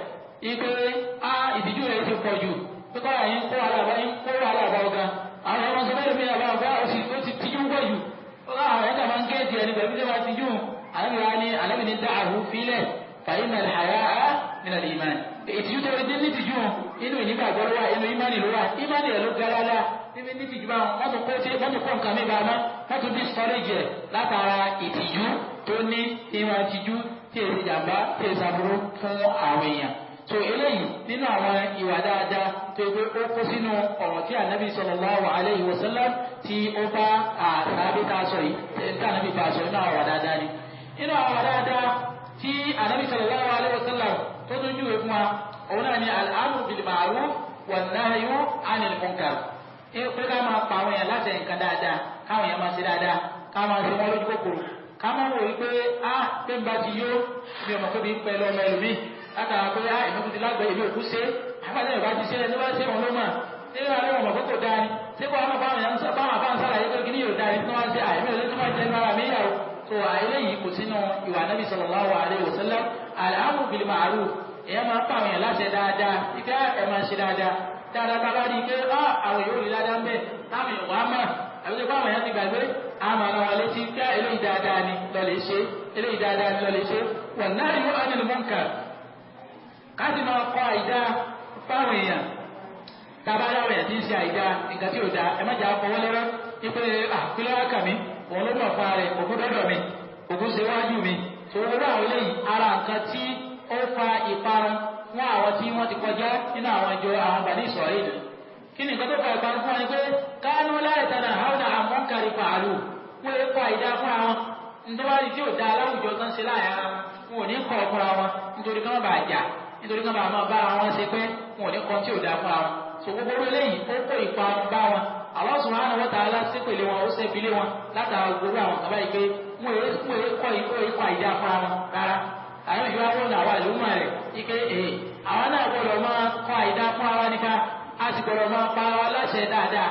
B: ipe a ìtìjú rẹ̀ ti pọ̀ jù, pé kọ́ra yín kó wàhálà bá yín kó wàhálà bá ọ̀gá. Àwọn ọmọ sọ fẹ́ẹ́ mi àbá ọ̀gá ó ti tijú pọ̀ jù. Ó ká àwọn ẹ̀ka máa ń kéètì ẹni pẹ̀lú tí wọ́n tijú. Ànábì wa ní Ànábì ní dáhù fílẹ̀ fa inna al-haya'a min al-iman. Ìtìjú tó rí ní tìjú inú ìnígbàgbọ́ ló wà, inú ìmánì ló wà, ìmánì rẹ̀ ló ga dáadáa. Níbi ní tìjú bá wọn, wọ́n tún kó tí wọ́n tún kó nǹkan mi bá wọn, wọ́n tún bí sọ́rẹ́jì ẹ̀ látara ìtìjú tó ní ìwọ̀n ìtìjú tí èsì jàmbá tí èsì aburú fún àwọn èèyàn. So eléyìí nínú àwọn ìwà dáadáa tó gbé ó kó sínú ọ̀rọ̀ tí Ànábì sallallahu alayhi wa sallam tí ó bá àtàbí tá a sọ yìí, tí Ànábì bá a sọ nínú àwọn ìwà dáadáa ni. Nínú àwọn ìwà dáadáa tí Ànábì sallallahu alayhi wa sallam tó tún júwe fún wa, òun náà ni al-amru bil ma'ruf wan-nahyu 'anil munkar. Pé ká máa pa àwọn èèyàn láti nǹkan dáadáa, káwọn èèyàn máa ṣe dáadáa, ká máa ṣe wọ́n lójú kòkòrò, ká máa wò wípé á pé ń bá ti yó mi ò mọ̀ pé bí ń pẹ́ lọ́mọ ẹlòmíì látara pé á èmi kò ti lágbẹ̀ẹ́ èmi ò kú ṣe, àgbàdo ìbá ti ṣe ẹni bá ṣe wọn ló mọ̀ ṣé àwọn ọmọ kókò dáa ni, ṣé kó àwọn báwọn yẹn báwọn àbá ń sàlàyé pé kíní yóò dáa ni tí wọ́n ṣe àìmí ò lè tó máa jẹ ní ara mi yà ó. Tó eléyìí kò sínú ìwà Ànábì sallallahu alaihi wasallam. Al-amru bil ma'ruf, èèyàn máa ń pa àwọn èèyàn láṣẹ dáadáa, ìfẹ́ ẹ̀ máa ṣe dáadáa dáadáa tá a bá rí i pé àwọn yóò rí dáadáa ń bẹ táwọn èèyàn wá mọ̀ àbí tó báwọn èèyàn ti gbàgbé, àmọ́ àwọn wa létí pé eléyìí dáadáa ni lọ́lẹ̀ ṣe, eléyìí dáadáa ni lọ́lẹ̀ ṣe. Wan nahyu 'anil munkar, ká sì máa kọ àìdá fáwọn èèyàn. Tábà láwọn èèyàn ti ń ṣe àìdá nǹkan tí ò dáa, ẹ má jà fọwọ́ lẹ́rọ́ wípé àpilẹ̀ wá kà mí, òun ló mọ̀ fún ara rẹ̀, òkú dọ́dọ̀ mi, òkú ṣe wájú mi. Tòun àwọn eléyìí ara nǹkan tí ó fa ìparun fún àwọn tí wọ́n ti kọjá nínú àwọn ìjọ àwọn Bani Isra'il. Kí ni nǹkan tó fa ìparun fún wọn ni pé kánú la yatanahawna 'an munkarin fa'aluhu, wọ́n lè kọ àìdá fún àwọn nítorí tí ò da aláwùjọ tó ń ṣe láàyè ara wọn, wọn ò ní kọ̀ fúnra wọn nítorí kí wọ́n bá jà, nítorí kí wọ́n bá máa bára wọn ṣe pé wọn ò ní kọ́ tí ò da fúnra wọn. So gbogbo eléyìí ó kó ìparun bá wọn. Allah subhanahu wa ta'ala ṣépèlé wọn, ó ṣẹ́bilé wọn látara gbogbo àwọn kan báyìí pé wọn èé kọ́ àìdá fúnra wọn rárá. Àwọn ìjọba wọn náà wà lóhùn rẹ̀ ike ee àwọn náà gbọ́dọ̀ máa kọ́ àìdá fúnra wa nípa, a sì gbọ́dọ̀ máa pa wa láṣẹ dáadáa.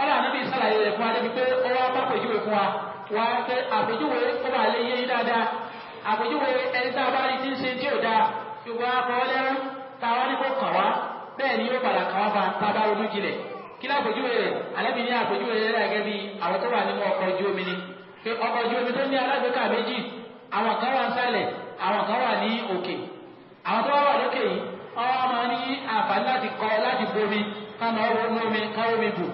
B: Ọlọ́run Ànábì sàlàyé rẹ̀ fún wa débi pé ó wá bá àpèjúwe fún wa wá pé àpèjúwe ó bá lè yé yín dáadáa. Àpèjúwe ẹni tá a bá rí tí ń ṣe tí ò dáa ṣùgbọ́n afọwọ́lẹ́rú tá a wá ní kó kàn wá, bẹ́ẹ̀ ni yóò padà kàn wá fa tá a bá ronú jinlẹ̀. Kí lápèjúwe rẹ̀? Ànábì ní àpèjúwe rẹ̀ gẹ́gẹ́ bí àwọn tó wà nínú ọkọ̀ ojú omi ni. Pé ọkọ̀ ojú omi tó ní alágbèéká méjì, àwọn kan wà nísàlẹ̀, àwọn kan wà ní òkè. Àwọn tó wà lókè yìí, wọ́n máa ní àǹfààní láti kọ láti bomi, ká máa wọnú omi, ká omi bù.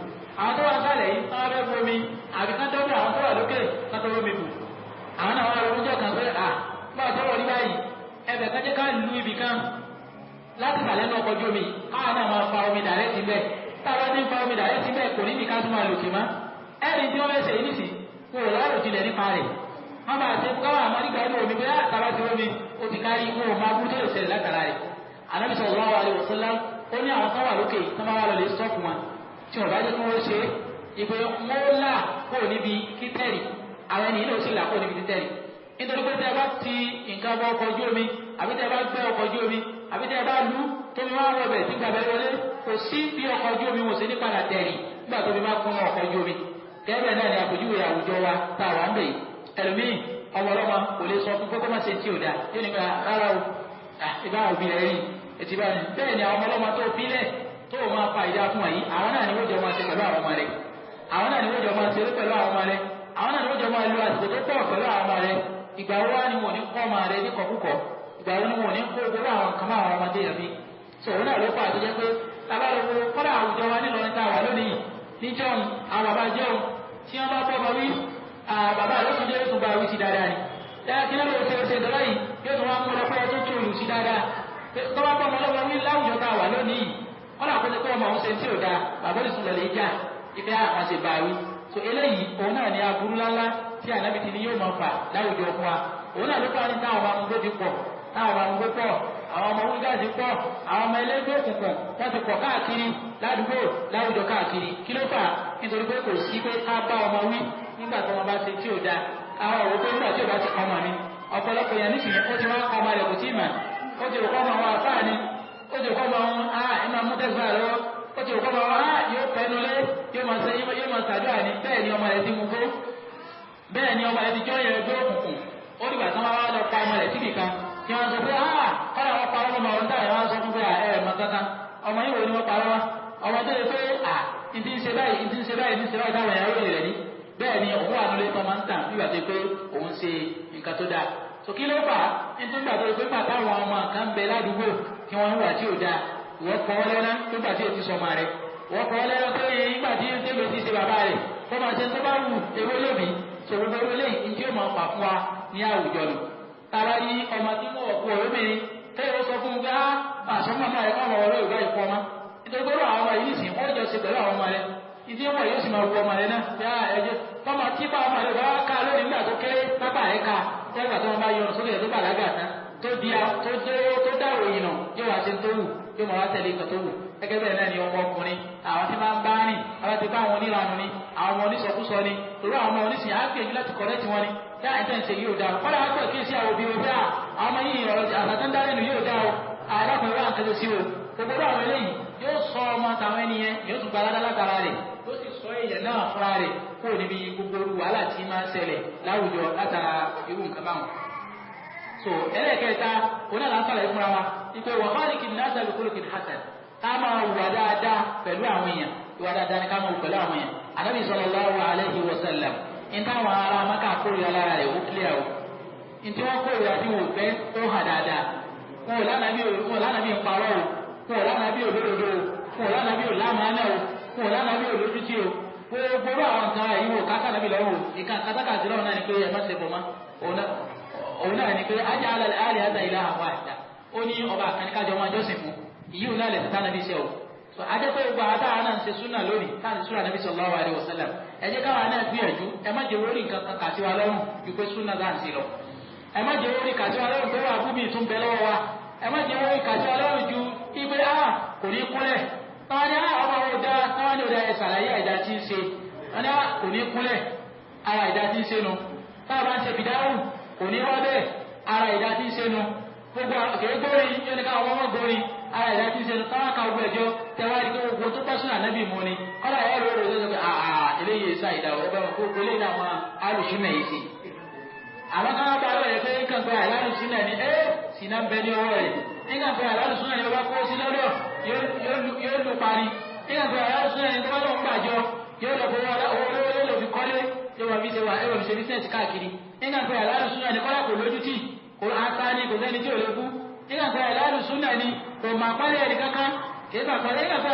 B: Àwọn tó wà nísàlẹ̀ yìí, wọ́n fẹ́ bomi, àbí ká dọ́dọ̀ àwọn tó wà lókè ká tó omi bù. Àwọn náà wọ́n ronú jọ kan pé à bá a tọrọ rí báyìí, ẹbẹ̀ kan jẹ́ ká lu ibì kan láti sàlẹ̀ ní ọkọ̀ ojú omi, káwọn náà máa fa omi dàrẹ́ ti bẹ́ẹ̀. Tá a bá ti ń fa omi dàrẹ́ ti bẹ́ẹ̀ kò ní ìdí ká tún máa lòkè mọ́. Ẹ̀rí tí wọ́n fẹ́ ṣe yìí nìsín, wọn ò lárò jinlẹ̀ nípa rẹ̀. Wọ́n bá ṣe káwọn àmọ́ nígbà inú omi bóyá tàbá ti omi ó ti kárí wọn ò máa burú tó lè ṣẹlẹ̀ látara rẹ̀. Ànábì sallallahu alaihi wasallam ó ní àwọn kan wà lókè tó máa wà lọ lè sọ́ọ̀fù wọn tí wọn bá jẹ́ kí wọ́n ṣe é ìpè wọn là kó níbi títẹ̀rì, àwọn ènìyàn ló sì là kó níbi títẹ̀rì. Nítorí pé tẹ́ ẹ bá ti nǹkan bọ ọkọ̀ ojú omi, àbí tẹ́ ẹ bá gbẹ́ ọkọ̀ ojú omi, àbí tẹ́ ẹ bá lu tómi wá wọbẹ̀ tí gbàgbẹ́ wọlé, kò sí bí ọkọ̀ ojú omi wò sí ní padà tẹ̀rì nígbà tómi bá kún ọkọ̀ ojú omi. Kẹ́bẹ̀ náà ni àpèjúwe àwùjọ wa tá a wà ń bẹ̀ yìí. Ẹlòmíì ọmọ ọlọ́mọ kò lè sọ fún kókó má ṣe tí ò dáa, yóò ní ká rárá o, ìbá òbí rẹ̀ rí etí bá ní. Bẹ́ẹ̀ ni àwọn ọmọ ọlọ́mọ tó bílẹ̀ tó o máa fa ìdá fún wa yìí, àwọn náà ni wọ́n jọ máa ṣe pẹ̀lú àwọn ọmọ rẹ̀, àwọn náà ni wọ́n jọ máa ṣeré pẹ̀lú àwọn ọmọ rẹ̀, àwọn náà ni wọ́n jọ máa lo àsìkò tó pọ̀ pẹ̀lú àwọn ọmọ rẹ̀. Ìgbà wo wá ni wọn ò ní kọ́ ọmọ rẹ̀ ní kọ̀kúkọ̀? Ìgbà wo ni wọn ò ní kó gbogbo àwọn nǹkan máa àwọn ọmọdé yẹn bí? So òun náà ló fà tó jẹ́ pé Tabalòwò kọ́dà àwùjọ wa nílọrin tá a wà lónìí níjọ́un àwọn bàbá jọ́un tí wọ́n bá bọ́ wí bàbá rẹ̀ tún jẹ́ tún bá wí sí dáadáa ni. Kí ló ṣe ṣe ìdọ́lá yìí yóò tún wá mú lọ pé ẹ tún tún olù sí dáadáa. Tó bá bọ́ ọmọ lọ́wọ́ wí láwùjọ tá a wà lónìí kọ́dà kó ṣe pé ọmọ òun ṣe tí ò dáa bàbá òsùn lọ lè já ife àwọn ṣe bá wí. So eléyìí òun náà ní aburú ńláńlá tí ànábì ti ní yóò máa fà láwùjọ fún wa. Òun náà ló fà ní táwọn ọmọ amúgbó ti pọ̀, táwọn ọmọ amúgbó pọ̀, àwọn ọmọ wúgáàsì pọ̀, àwọn ọmọ ẹlẹ́gbẹ́ òkùnkùn wọ́n ti pọ̀ káàkiri ládùúgbò láwùjọ káàkiri. Kí ló fà? Nítorí pé kò sí pé ká bá ọmọ wí nígbà tó wọn bá ṣe tí ò dáa. Àwọn òwò pé nígbà tí ò bá ti kọ́ ọmọ mi, ọ̀pọ̀lọpọ̀ èèyàn nísìnyí ó ti wá kọ́ ọmọ rẹ̀ kò tí ì mà, ó ti rò kọ́ ọmọ wọn àfáà ni, ó ti rò kọ́ ọmọ wọn á ẹ máa mú tẹ́sán lọ́wọ́, ó ti rò kọ́ ọmọ wọn á yóò pẹ́nu lé, yóò máa ṣe yóò máa ṣàdúrà ní. Bẹ́ẹ̀ ni ọmọ rẹ̀ ti mú kó, bẹ́ẹ̀ ni ọmọ rẹ̀ ti jọ́ yẹn ẹgbẹ́ òkùnkùn. Ó dìgbà tí wọ́n wá lọ pa ọmọ rẹ̀ síbì kan tí wọ́n sọ pé ah kọ́lá wọn parọ́ ọmọ ọ̀hún táyà wọ́n sọ fún pé ẹ ẹ̀ mọ̀ kankan ọmọ yìí wo ni wọ́n parọ́ wá ọmọ tó yẹ pé à ń ti ń ṣe báyìí ń ti ń ṣe báyìí ń ti ń ṣe báyìí táwọn èèyàn ròyìn rẹ̀ ní. Bẹ́ẹ̀ ni òun wà nílé tó máa ń tàn nígbà tó yẹ pé òun ṣe nǹkan tó dáa. So kí ló fà á? Nítorí gbà tó yẹ pé pàtó àwọn ọmọ kan bẹ ládùúgbò tí wọ́n ń wà tí ò dáa, ìwọ kọ́ lẹ́ná nígbà tí ètí sọmọ rẹ̀, wọ́n kọ́ lẹ́ná tó yẹ nígbà tí tẹ́lẹ̀ ti ṣe bàbá rẹ̀ kó máa ṣe tó bá wù ewé lóbi. So gbogbo eléyìí ní tí ó máa fà fún wa ní àwùjọ nù. Tàbá ní ọmọ tí mo ọ̀pọ̀ obìnrin tẹ́lẹ̀ ó sọ fún un pé á àṣọ màmá rẹ̀ káwọn ọ̀rọ̀ ìgbà ìfọ́ ọmọ. Nítorí pé àwọn ọmọ yìí nìsín wọ́n jọ ṣe pẹ̀lú àwọn ọmọ rẹ̀. Ìdí wọn yóò sì máa wu ọmọ rẹ̀ náà bí a ẹ̀jẹ̀ tọ́mọ tí bá ọmọ rẹ̀ bá ká lónìí nígbà tó kéré pápá rẹ̀ ká tẹ́gbà tó wọn bá yọrùn sókè tó bàlágà tán tó di tó tó dáwò yìí nà yóò wá ṣe tó wù yóò máa wá tẹ̀lé nǹkan tó wù. Gẹ́gẹ́ bẹ́ẹ̀ náà ni ọmọ ọkùnrin àwọn tí máa ń bá rìn àwọn tí bá àwọn oníranù ni àwọn ọmọ onísọkúsọ ni torí àwọn ọmọ onísìn á gbìyànjú láti kọ̀rẹ́tì wọn ni yá ẹ̀ tẹ́ǹsẹ̀ yóò dáa o. Kọ́lá wá pẹ̀ kí sí àwọn òbí wọn bí àwọn ọmọ yìí ọ̀rọ̀ àtàtà ń yóò dáa o. Alákùnrin wà nǹkan tó sí o. Gbogbo àwọn eléyìí yóò sọ ọmọ tàwọn ẹni yẹn yóò tún gba aládá látara rẹ̀ yóò sì sọ èèyàn náà fúnra rẹ̀ kúrò níbi gbogbo wàhálà tí máa ń ṣẹlẹ̀ láwùjọ látara irú nǹkan báwọn. So ẹlẹ́ẹ̀kẹta òun náà láǹfààní fúnra wa ìpè wàhálìkì nasa bi khuluqin hasan ká máa wùwà dáadáa pẹ̀lú àwọn èèyàn. Ìwà dáadáa ni ká máa wù pẹ̀lú àwọn èèyàn. Ànábì sallallahu alaihi wasallam ní táwọn ará Mákà kórìíra lára rẹ̀ ó kílíà o. Ní tí wọ́n kórìíra tí wọ́n fẹ́ ó hàn dáadáa. Wọn ò lánàbí ń parọ́ o, wọn ò lánàbí òlódodo o, wọn ò lánàbí òlámàánà o, wọn ò lánàbí òlójútì o. Gbogbo àwọn nǹkan yìí wò káká nàbí lọ́wọ́ o. Ìka kátàkàtì lọ́wọ́ náà ni pé ẹ má ṣe bọ̀ mọ́. Òun náà ni pé aja'ala al-alihata ilahan wahida. Ó ní ọba àkànníkájọ máa jọ́sìn fún. Ìyí náà lè tán nàbí iṣẹ́ o. So ajẹ́ pé gbogbo àwọn táwọn náà ń ṣe súnà lónìí táwọn súnà nàbí sallallahu alaihi wasallam. Ẹ jẹ́ káwa náà gbìyànjú ẹ má jẹ́ orí nǹkan kan kàtí wa lọ́rùn ju pé súnà náà ń ṣe lọ. Ẹ má jẹ́ orí kàtí wa lọ́rùn pé wà fún mi tún bẹ lọ́wọ́ wa. Ẹ má jẹ́ orí kàtí wa lọ́rùn ju ipe a kò ní kúnlẹ̀. Táwọn ní ọmọ wo dá táwọn ní ọ̀dà ẹ ṣàlàyé àìdá tí ń ṣe. Wọ́n ní kò ní kúnlẹ̀ ara àìdá tí ń ṣe nu. Táwọn bá ń ṣe fìdáhùn kò ní wá bẹ́ẹ̀ ara àìdá tí ń ṣe nu. Gbogbo kèé gbórin yóò ní káwọn ọmọ gbórin ara ìdá tí ń ṣe táwọn kan gbogbo ẹjọ́ tẹwàá di gbogbo tó tọ́sùn ànábì mu ni kọ́lá ẹ̀rọ rẹ̀ ló sọ pé àà eléyìí ṣá ìdá ọ̀ ọbẹ̀ wọn kó gbélé ní àwọn alùsùnà yìí sí. Àwọn kan bá lọ yẹ pé nǹkan pé alùsùnà ni ẹ́ sì náà ń bẹ ní ọwọ́ rẹ̀ nǹkan pé alùsùnà ni ọba kó sí lọ́dọ̀ yóò lù parí nǹkan pé alùsùnà ni tó bá lọ́wọ́ gbàjọ yóò lọ fowó owó olówó ló fi kọ́lé yóò wọ́n fi ṣe wà ẹ̀rọ fi ṣe bísíǹsì káàkiri nǹkan pé alùsùnà ni kọ́lá kò lójútì kò ata ni kò sẹ́ni tí ò lè kú nígbà pé alùsùnà ni kò mà pálẹ̀ ẹni kankan kìí sàpàlẹ̀ nígbà pé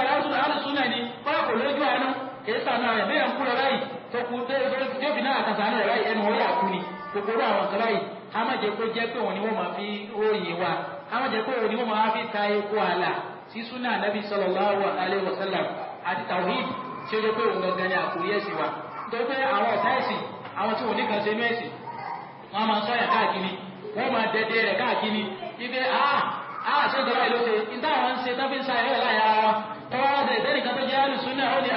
B: alùsùnà ni kọ́lá kò lójú àánú kìí sànú rẹ̀ bẹ́ẹ̀ ń kú lọ báyìí tó kú tó fi náà àtàsánú rẹ̀ báyìí ẹnu wọ́n yà kú ni gbogbo àwọn nǹkan báyìí ká má jẹ́ kó jẹ́ pé òun ni wọ́n máa fi ròyìn wa ká má jẹ́ pé òun ni wọ́n máa fi ta epo àlà sí súnà nàbí sallallahu alaihi wasallam àti tawhid tí ó jẹ́ pé òun gangan ni àkórí ẹ̀sìn wa. Nítorí pé àwọn ọ̀tá ẹ̀sìn àwọn tí wọ́n ní kan ṣe inú ẹ̀sìn wọ́n máa sọ̀yà káàkiri wọ́n máa dẹ́dẹ́ rẹ̀ káàkiri ibi ṣé ìjọba ìlú ṣe níta àwọn ń ṣe tó fi ń sa ẹ̀rọ láyà ara wọn tọ́wọ́ wá ṣe ìtẹ́nìkan tó jẹ́ alùsúnà ó ní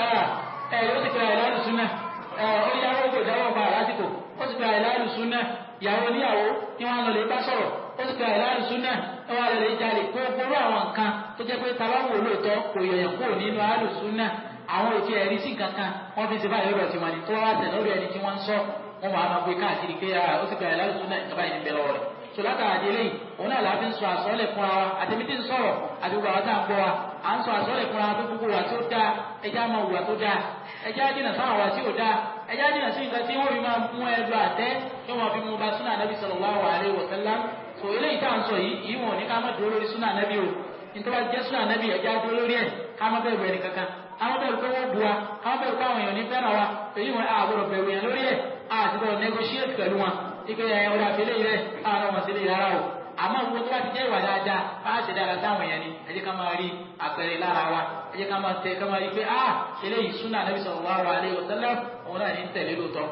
B: ẹ̀ ó sì pé àìlá alùsúnà ó yáwó kò jáwọ́ pa lásìkò ó sì pé àìlá alùsúnà ìyàwó oníyàwó ni wọ́n lọ lè bá sọ̀rọ̀ ó sì pé àìlá alùsúnà wọ́n lọ lè jalè gbogbo àwọn nǹkan tó jẹ́ pé tabawo lóòótọ́ kò yọ̀yàn kúrò nínú alùsúnà àwọn òkè ẹ̀rí sí nǹkan kan wọ́n fi ṣe báyìí lọ́dọ̀ tiwọn ni tó wá tẹ̀ lọ́dọ̀ ẹni tí wọ́n ń sọ wọ́n máa máa gbé káàkiri pé ó sì pé àìlá alùsúnà ìjọba yìí ń bẹ lọ́wọ́ rẹ̀. So látara àdéhùn yìí òun náà láti ń sọ àsọlẹ̀ fúnra wa àtẹ̀mí tí ń sọ̀rọ̀ àti gbogbo àwọn tá à ń gbọ́ wa à ń sọ àsọlẹ̀ fúnra wa tó gbogbo wa tí ó dáa ẹja máa wùwà tó dáa ẹja jìnnà sáwọn wa tí ò dáa ẹja jìnnà sí nǹkan tí wọ́n fi máa mú ẹlú àtẹ́ tí wọ́n fi mú ba súnà Ànábì sallallahu alaihi wasallam. So eléyìí tá à ń sọ yìí ìwọ̀n ní ká má dúró lórí súnà Ànábì o. Nítorí wọ́n jẹ́ súnà Ànábì ẹ̀já dúró lórí ẹ̀, ká má bẹ̀rù ẹnì kankan, ká má bẹ̀rù pé wọ́n bu wa, ká má bẹ̀rù pé àwọn èèyàn ní fẹ́ràn wa. Èyí wọn àgbọ̀dọ̀ bẹ̀rù yẹn lórí ẹ̀, àti gbọ́dọ̀ negotiate pẹ̀lú wọn ipe ẹ̀ ọ̀dà àfẹ́lẹ́ yìí rẹ̀ àwọn ọmọ sílẹ̀ rárá o. Àmọ́ gbogbo tó bá ti jẹ́ ìwà dáadáa bá a ṣe dáadáa sáwọn èèyàn ni ẹ jẹ́ ká máa rí àpẹẹrẹ lára wa, ẹ jẹ́ ká máa tẹ ká máa rí pé ah eléyìí súnà Ànábì sallallahu alaihi wasallam òun náà ní ń tẹ̀lé lóòótọ́.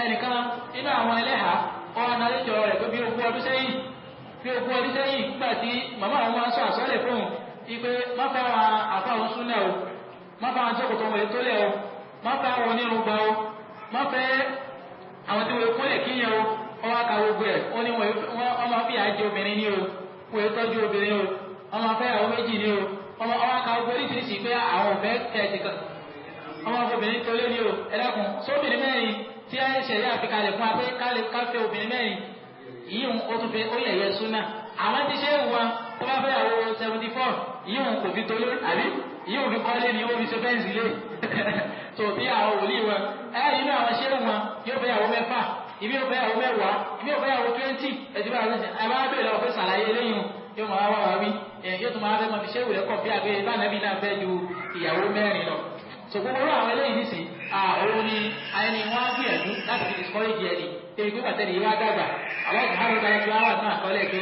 B: Ẹnìkan nínú àwọn ẹlẹ́hàá ọ̀hún àlejò rẹ̀ pé bí ogún ọdún sẹ́yìn nígbà tí màmá àwọn máa ń sọ àsọ́lẹ̀ fún un ipe má fẹ́ àwọn àfáwọn súnà o, má fẹ́ àwọn jókòó tó wọlé tó lẹ̀ o, má fẹ́ àwọn onírúgba o, má fẹ́ àwọn tí wọ́n kúnlẹ̀ kíyàn o. Wọ́n wá ka gbogbo ẹ̀, ó ní wọ́n máa fi àjẹ obìnrin ní o, wọ́n tọ́jú obìnrin o, wọ́n máa fẹ́ àwọn méjì ní o, wọ́n wá ka gbogbo oríṣiríṣi pé àwọn òfẹ́ kẹ̀sì kan, wọ́n máa fobìnrin tó lé ní o. Ẹ dákun, sóbìnrin mẹ́rin tí a ń ṣẹ̀rí àfikalẹ̀ fún wa pé káfẹ́ obìnrin mẹ́rin yìí ń ó tún fẹ́ ó yẹ̀yẹ́ súnà. Àwọn tí ṣé wọn tó bá fẹ́ àwọn 74 yìí ń kò fi tó lé, àbí yìí ń fi kọ́lé ni ó fi ṣe fẹ́ǹsì lé. Tó bí àwọn wòlíì wọn ẹ inú àwọn ṣé wọn yóò fẹ́ àwọn 6, ìbí yóò fẹ́ àwọn 10, ìbí yóò fẹ́ àwọn 20. Ẹtì bá ẹ bá bèèrè lọ fẹ́ sàlàyé eléyìí yóò máa wá wá wí, yóò tún máa fẹ́ máa fi ṣé ìwúlẹ̀ kọ̀ bí àgbẹ̀ bá nàbí náà fẹ́ ju ìyàwó 4 lọ. So gbogbo àwọn eléyìí nísìn òun ni ẹni wọn á gbìyànjú láti fi discourage ẹni tẹbi pé pàtẹ́lì yìí wá dàgbà àwọn ọ̀sán àwọn ọ̀sán àwọn ọ̀sán àkọọ́lẹ̀ pé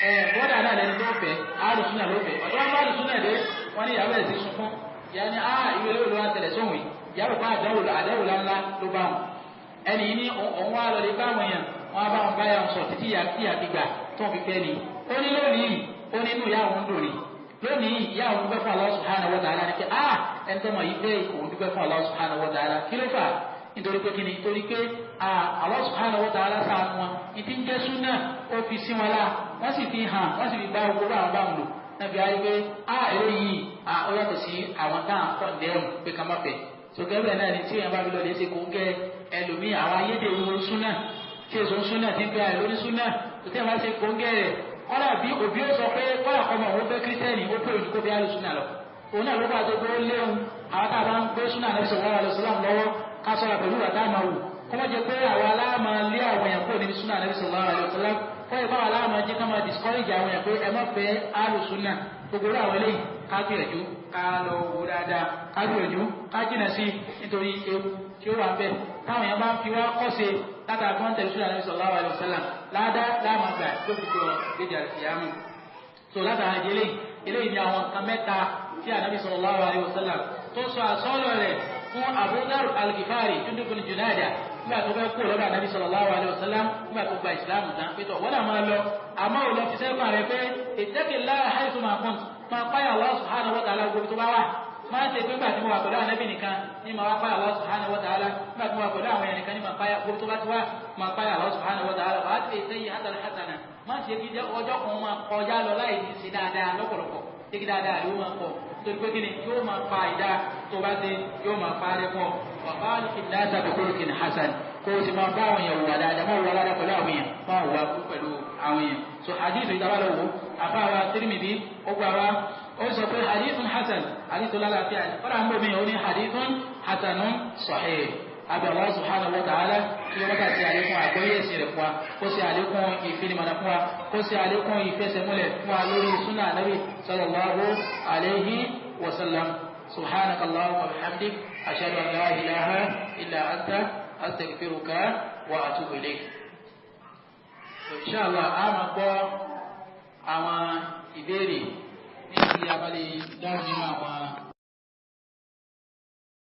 B: ẹ bọ́dà náà lẹni tó fẹ́ alùsùnà ló fẹ́. Ọ̀dọ́ wọn bá alùsùnà dé wọn ní ìyàwó ẹ̀ sí sunkún, ìyá ni ìwé ló wá tẹ̀lẹ̀ sóhun yìí, ìyàwó pa àdáwò ńlá ló bá wọn. Ẹni yìí ní òun wá lọ lè bá àwọn èèyàn wọn á bá wọn báyà wọn sọ títí ìyá fi gbà tó ń fi fẹ́ ni. Ó ní lónìí ó ní inú ìyá òun dùn ní lónìí ìyá òun dúpẹ́ fún Allah subhanahu wa ta'ala ni pé ẹni tó mọ̀ yìí pé òun dúpẹ́ fún Allah subhanahu wa ta'ala. Kí ló fà? Nítorí pé kíni? Nítorí pé Allah subhanahu wa ta'ala ṣàánú wọn, ìdí ń jẹ́ súnà ó fi sí wọn lá, wọ́n sì fi hàn, wọ́n sì fi bá gbogbo àwọn báwọn lò náà fi ayé pé eléyìí ó yàtọ̀ sí àwọn táwọn kọ̀ lẹ́rùn pé ká má fẹ́. Sọgẹ́ bẹ́ẹ̀ náà ni tí èèyàn bá fi lọ lè ṣe kó ń kẹ́ ẹlòmíì àwọn ayédèrú súnà tí èso súnà ti ń pẹ́ àìlórí súnà tó tẹ́ wọ́n ṣe kó ń kẹ́ rẹ̀ kọ́lá bí òbí ó sọ pé kọ́lá kọ́mọ òun fẹ́ kírísítẹ́nì ó pè òjú kó fi àlùsúnà lọ. Òun náà ló bá tó pé ó léwu àwọn tá a bá ń gbé súnà Ànábì sallallahu alaihi wasallam lọ́wọ́ ká sọ̀rọ̀ pẹ̀lú ìwà tá a máa wù. Kọ́ mọ́ jẹ́ pé àwa aláàmà lé àwọn èèyàn kúrò níbi súnà Ànábì sallallahu alaihi wasallam. Kọ́ yẹ báwa aláàmà jẹ́ ká máa discourage àwọn èèyàn pé ẹ má fẹ́ àlùsúnà. Gbogbo orí àwọn eléyìí ká gbìyànjú ká lọ wò dáadáa, ká gbìyànjú ká jìnà sí nítorí ewu tí ó wà ń bẹ̀. Táwọn èèyàn bá ń fi wá kọ́ṣe látara kí wọ́n tẹ̀lé súnà Ànábì sallallahu alaihi wasallam ládá láàmà gbà tó fi jọ gbéjà ìyàmù. So látara eléyìí eléyìí ni àwọn nǹkan mẹ́ta tí Ànábì sallallahu alaihi wasallam tó sọ àsọ́lọ̀ rẹ̀ fún Abu Dharr al-Ghifari Jundub bin Junada nígbà tó fẹ́ kú lọ́dọ̀ Ànábì sallallahu alaihi wasallam nígbà tó gba ìsìlámù tán pé tọ̀ wọ́n náà máa lọ àmọ́ ò lọ fi sẹ́kọ̀ rẹ̀ pé ittaqillaha haythu ma kunt, máa páyà Allah subhanahu wa ta'ala gbogbo tó bá wà. Máa ṣe pé nígbà tí mo wà pẹ̀lú Ànábì nìkan ní màá wá páyà Allah subhanahu wa ta'ala, nígbà tí mo wà pẹ̀lú àwọn èèyàn nìkan ní màá páyà, gbogbo tó bá ti wá máa páyà Allah subhanahu wa ta'ala. Wàá ti sẹ́yìn hasana hasana, máa ṣe kí ọjọ́ kan máa kọjá lọ láì ní sí dáadáa lọ́pọ̀lọpọ̀, ṣé kí dáadáa yóò máa pọ̀ torí pé kíni yóò máa pa ìdá tó bá ṣe yóò máa pa rẹ pọ̀. Wa khaliqin nasa bi khuluqin hasan, kó o sì máa bá àwọn èèyàn wà dáadáa, máa wà dáadáa pẹ̀lú àwọn èèyàn, máa wà kú pẹ̀lú àwọn èèyàn. So hadith ìdábàlẹ̀ wò àfáàwà Tirmidhi ó gbà wá, ó sọ pé hadithun hasan, hadithun lálàáfíà, kọ́ra ń bò mí ó ní hadithun hasanun sahih. Abi Allah subhanahu wa ta'ala kí wọ́n bá ti àlékún àgbọ́yé ẹ̀sìn rẹ̀ fún wa, kó ṣe àlékún ìfinimọ̀nà fún wa, kó ṣe àlékún ìfẹsẹ̀múlẹ̀ fún wa lórí súnà Ànábì sallallahu alayhi wa sallam. Subhanaka Allahumma wa bihamdik, ashhadu an la ilaha illa anta, astaghfiruka wa atubu ilayk. So inshallah a máa gbọ́ àwọn ìbéèrè ní ti abalẹ̀ dáhùn nínú àwọn